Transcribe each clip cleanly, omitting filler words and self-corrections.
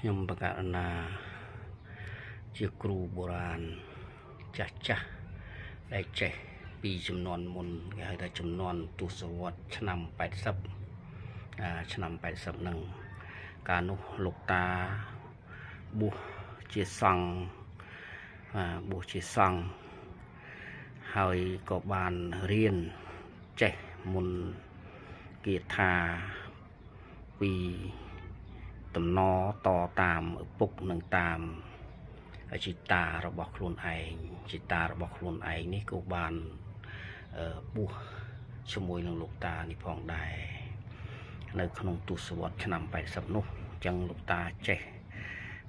ខ្ញុំបកករណាជាគ្រូបុរាណចាស់ចាស់ដែលចេះពីចំនួនមុនគេហៅថាចំនួនទសវត្សឆ្នាំ80ឆ្នាំ80ហ្នឹងកាលនោះលោកតាបួសជាសង្ឃបួសជាសង្ឃហើយក៏បានរៀនចេះមុនគាថាពីតំណតតាមឪពុកនិងតាមជីតារបស់ខ្លួនឯងជីតារបស់ខ្លួនឯងនេះក៏បានបួសជាមួយនឹងលោកតានេះផងដែរនៅក្នុងទសវត្សឆ្នាំ80នោះអញ្ចឹងលោកតាចេះ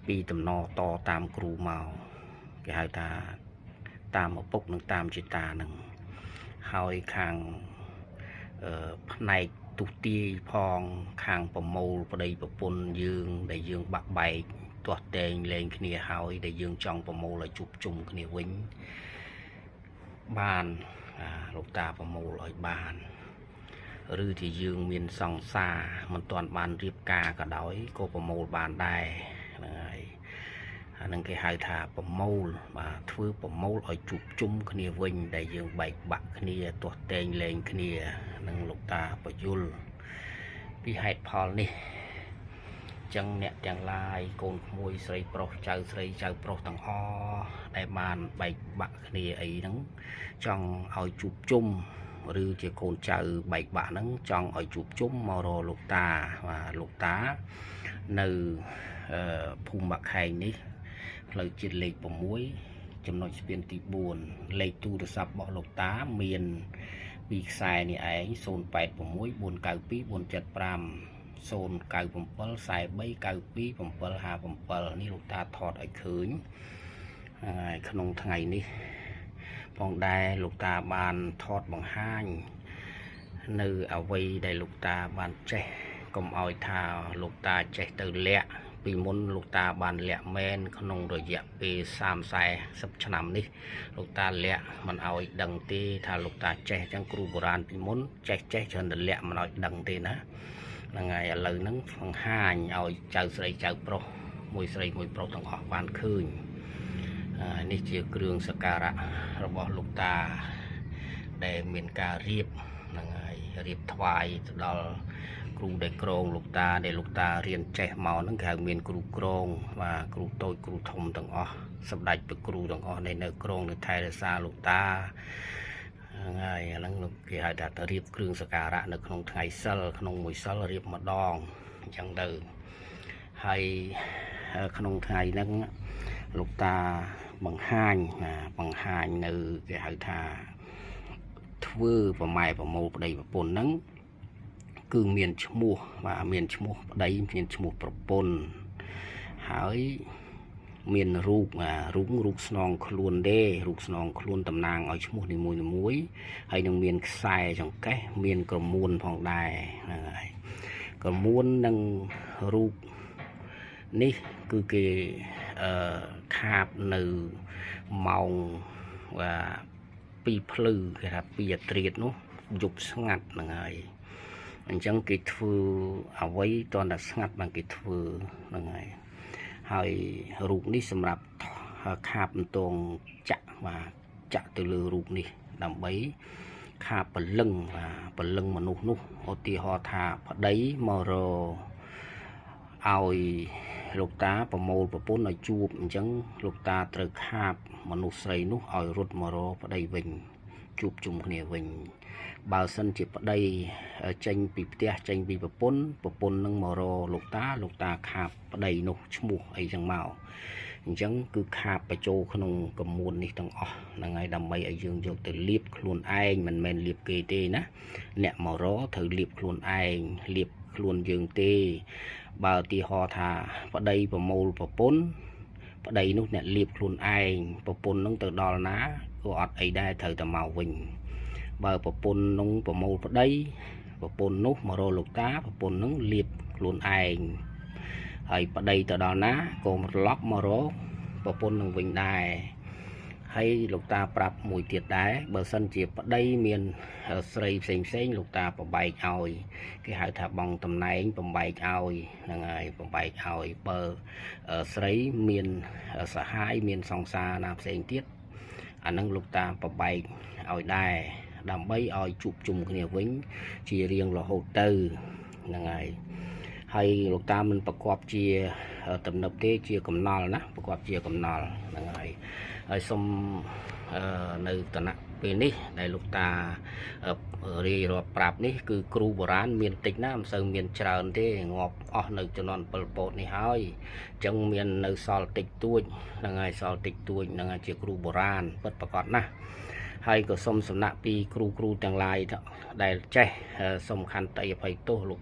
ពីតំណតតាមគ្រូមកគេហៅថាតាមឪពុកនិងតាមជីតានឹងហើយខាងផ្នែកទុទាយផងខាងប្រមូលប្តីប្រពន្ធយើងដែលយើងបាក់បែកទាស់តែងលែងគ្នាហើយដែលយើងចង់ប្រមូលឲ្យជួបជុំគ្នាវិញបានលោកតាប្រមូលឲ្យបានឬที่យើងមានសង្សារមិនទាន់បានរៀបការក៏ដោយក៏ប្រមូលបានដែរហ្នឹងហើយអានឹងគេហៅថាប្រមូលបាទធ្វើប្រមូលឲ្យជួបជុំគ្នាវិញដែលយើងបែកបាក់គ្នាទាស់តែងលែងគ្នានឹងលោកតាបយលពីហេតុផលនេះចឹងអ្នកទាំងឡាយកូនក្មួយស្រីប្រុសចៅស្រីចៅប្រុសទាំងអស់ដែលបានបែកបាក់គ្នាអីហ្នឹងចង់ឲ្យជួបជុំឬជាកូនចៅបែកបាក់ហ្នឹងចង់ឲ្យជួបជុំមករកលោកតាបាទលោកតានៅភូមិបាក់ខែងនេះផ្លូវជាតិលេខ6ចំណុចស្ពានទី4លេខទូរស័ព្ទរបស់លោកតាមានពីរខ្សែនេះឯង086 492 475 097 43 92 757នេះលោកតាថតឲ្យឃើញហើយក្នុងថ្ងៃនេះផងដែរលោកតាបានថតបង្ហាញនៅអ្វីដែលលោកតាបានចេះកុំឲ្យថាលោកតាចេះទៅលាក់ពីមុនលោកតាបានលាក់មែនក្នុងរយៈពេល30 40ឆ្នាំនេះលោកតាលាក់មិនឲ្យដឹងទេថាលោកតាចេះអញ្ចឹងគ្រូបុរាណពីមុនចេះច្រើនតែលាក់មិនឲ្យដឹងទេណាហ្នឹងហើយឥឡូវហ្នឹងបង្ហាញឲ្យចៅស្រីចៅប្រុសមួយស្រីមួយប្រុសទាំងអស់បានឃើញនេះជាគ្រឿងសក្ការៈរបស់លោកតាដែលមានការរៀបហ្នឹងហើយរៀបថ្វាយទៅដល់គ្រូដែលក្រងលោកតាដែលលោកតារៀនចេះមកហ្នឹងគេហៅមានគ្រូក្រងបាទគ្រូតូចគ្រូធំទាំងអស់សម្ដេចព្រះគ្រូទាំងអស់នៅក្រងនៅថែរក្សាលោកតាហ្នឹងហើយអាហ្នឹងគេហៅថាទៅរៀបគ្រឿងសក្ការៈនៅក្នុងថ្ងៃសិលក្នុងមួយសិលរៀបម្ដងអញ្ចឹងទៅហើយក្នុងថ្ងៃហ្នឹងលោកតាបង្ហាញបង្ហាញនៅគេហៅថាធ្វើប្រម៉ែប្រមូលប្តីប្រពន្ធហ្នឹងគឺមានឈ្មោះបាទមានឈ្មោះប្តីមានឈ្មោះប្រពន្ធហើយមានរូបរូបស្នងខ្លួនទេរូបស្នងខ្លួនតំណាងឲ្យឈ្មោះនីមួយៗហើយនឹងមានខ្សែចង្កេះមានក្រមួនផងដែរហ្នឹងហើយក្រមួននិងរូបនេះគឺគេខាបនៅម៉ោងបាទពីភ្លឺគេថាពីអាត្រៀតនោះយប់ស្ងាត់ហ្នឹងហើយអញ្ចឹងគេធ្វើអ្វីតន់តែស្ងាត់បានគេធ្វើហ្នឹងហើយហើយរូបនេះសម្រាប់ខាបអន្តងចាក់បាទចាក់ទៅលើរូបនេះដើម្បីខាបពលឹងបាទពលឹងមនុស្សនោះឧទាហរណ៍ថាប្តីមករឲ្យលោកតាប្រមូលប្រពន្ធឲ្យជួបអញ្ចឹងលោកតាត្រូវខាបមនុស្សស្រីនោះឲ្យរត់មករប្តីវិញជួបជុំគ្នាវិញបើសិនជាប្តីចេញពីផ្ទះចេញពីប្រពន្ធប្រពន្ធនឹងមករលោកតាលោកតាខាបប្តីនោះឈ្មោះអីចឹងមកអញ្ចឹងគឺខាបបញ្ចូលក្នុងកមួននេះទាំងអស់ហ្នឹងហើយដើម្បីឲ្យយើងយកទៅលាបខ្លួនឯងមិនមែនលាបគេទេណាអ្នកមករត្រូវលាបខ្លួនឯងលាបខ្លួនយើងទេបើឧទាហរណ៍ថាប្តីប្រមូលប្រពន្ធប្តីនោះអ្នកលាបខ្លួនឯងប្រពន្ធនឹងទៅដល់ណាក៏អត់អីដែរត្រូវតែមកវិញបើប្រពន្ធនោះប្រមូលប្តីប្រពន្ធនោះមករកលោកតាប្រពន្ធនឹងលាបខ្លួនឯងហើយប្តីទៅដល់ណាក៏ត្រឡប់មករកប្រពន្ធនឹងវិញដែរ ហើយលោកតាប្រាប់មួយទៀតដែរបើសិនជាប្តីមានស្រីផ្សេងផ្សេងលោកតាប្របែកឲ្យគេហៅថាបងតំណែងបំបែកឲ្យហ្នឹងហើយបំបែកឲ្យបើស្រីមានសហាយមានសង្សារណាផ្សេងទៀតអានឹងលោកតាប្របែកឲ្យដែរដើម្បីឲ្យជួបជុំគ្នាវិញជារៀងរហូតទៅហ្នឹងហើយហើយលោកតាមិនប្រកបជាទំនើបទេជាកំណល់ណាប្រកបជាកំណល់ហ្នឹងហើយហើយសូមនៅតំណពេលនេះដែលលោកតារាយរាប់ប្រាប់នេះគឺគ្រូបុរាណមានតិចណាមិនសូវមានច្រើនទេងាប់អស់នៅជំនាន់ពិលពតនេះហើយអញ្ចឹងមាននៅសល់តិចតួចហ្នឹងហើយសល់តិចតួចហ្នឹងហើយជាគ្រូបុរាណពិតប្រាកដណាស់ហើយក៏សូមសំណាក់ពីគ្រូគ្រូទាំងឡាយដែលចេះសូមខន្តីអភ័យទោសលោក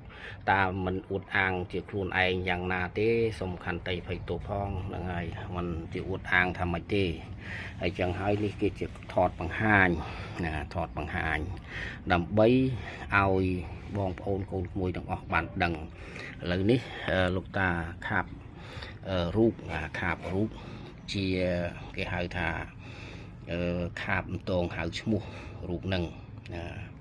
តាមិនអួតអាងជាខ្លួនឯងយ៉ាងណាទេសូមខន្តីអភ័យទោសផងហ្នឹងហើយមិនជាអួតអាងថាម៉េចទេហើយចឹងហើយនេះគេជាថតបង្ហាញណាថតបង្ហាញដើម្បីឲ្យបងប្អូនកូនក្មួយទាំងអស់បានដឹងឥឡូវនេះលោកតាខាបរូបខាបរូបជាគេហៅថាខាបតងហៅឈ្មោះរូបនឹងណា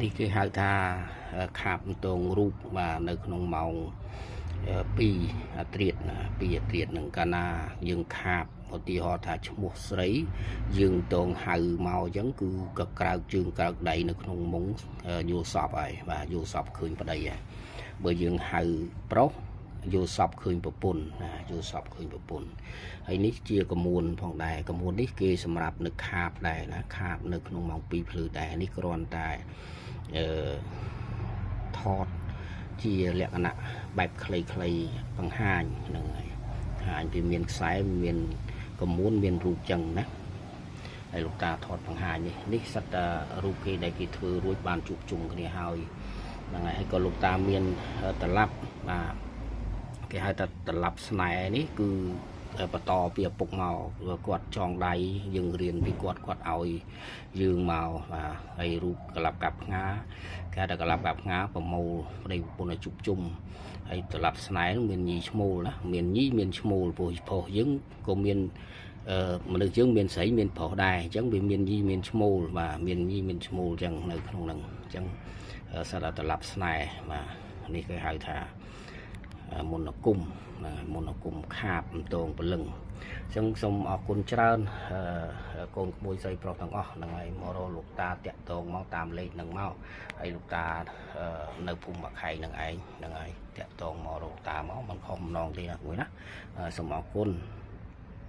នេះគេហៅថាខាបតងរូបបាទនៅក្នុងម៉ោង2អាត្រៀតណា2អាត្រៀតនឹងកាលណាយើងខាបឧទាហរណ៍ថាឈ្មោះស្រីយើងតងហៅមកអញ្ចឹងគឺក៏ក្រៅជើងក្រៅដៃនៅក្នុងមុងយល់សពហើយបាទយល់សពឃើញប្តីហើយបើយើងហៅប្រុសយល់សពឃើញប្រពន្ធណាយល់សពឃើញប្រពន្ធហើយនេះជាកមួនផងដែរកមួននេះគេសម្រាប់នៅខាបដែរណាខាបនៅក្នុងម៉ោង2ភ្លឺដែរនេះគ្រាន់តែថតជាលក្ខណៈបែបខ្លីៗបង្ហាញហ្នឹងហើយហាញវាមានខ្សែមានកមួនមានរូបចឹងណាហើយលោកតាថតបង្ហាញនេះនេះសិតតែរូបគេដែលគេធ្វើរួចបានជួបជុំគ្នាហើយហ្នឹងហើយហើយក៏លោកតាមានតឡាប់បាទគេហៅថាតឡាប់ស្នេហ៍នេះគឺបន្តពីឪពុកមកគាត់ចងដៃយើងរៀនពីគាត់គាត់ឲ្យយើងមកបាទហើយរូបកលាប់កាប់ផ្ងាគេហៅថាកលាប់កាប់ផ្ងាប្រមូលប្តីប្រពន្ធឲ្យជួបជុំហើយតឡាប់ស្នេហ៍មានញីឈ្មោលណាមានញីមានឈ្មោលព្រោះប្រុសយើងក៏មានមនុស្សយើងមានស្រីមានប្រុសដែរអញ្ចឹងវាមានញីមានឈ្មោលបាទមានញីមានឈ្មោលអញ្ចឹងនៅក្នុងហ្នឹងអញ្ចឹងសត្វតឡាប់ស្នេហ៍បាទនេះគេហៅថាមន្តគុំមន្តគុំខាបតងព្រលឹងអញ្ចឹងសូមអរគុណច្រើនកូនក្មួយស្រីប្រុសទាំងអស់ហ្នឹងហើយមករកលោកតាតាក់ទងមកតាមលេខហ្នឹងមកហើយលោកតានៅភូមិបាក់ខែងហ្នឹងឯងហ្នឹងហើយតាក់ទងមករកតាមកមិនខុសម្ដងទេណាមួយណាសូមអរគុណ។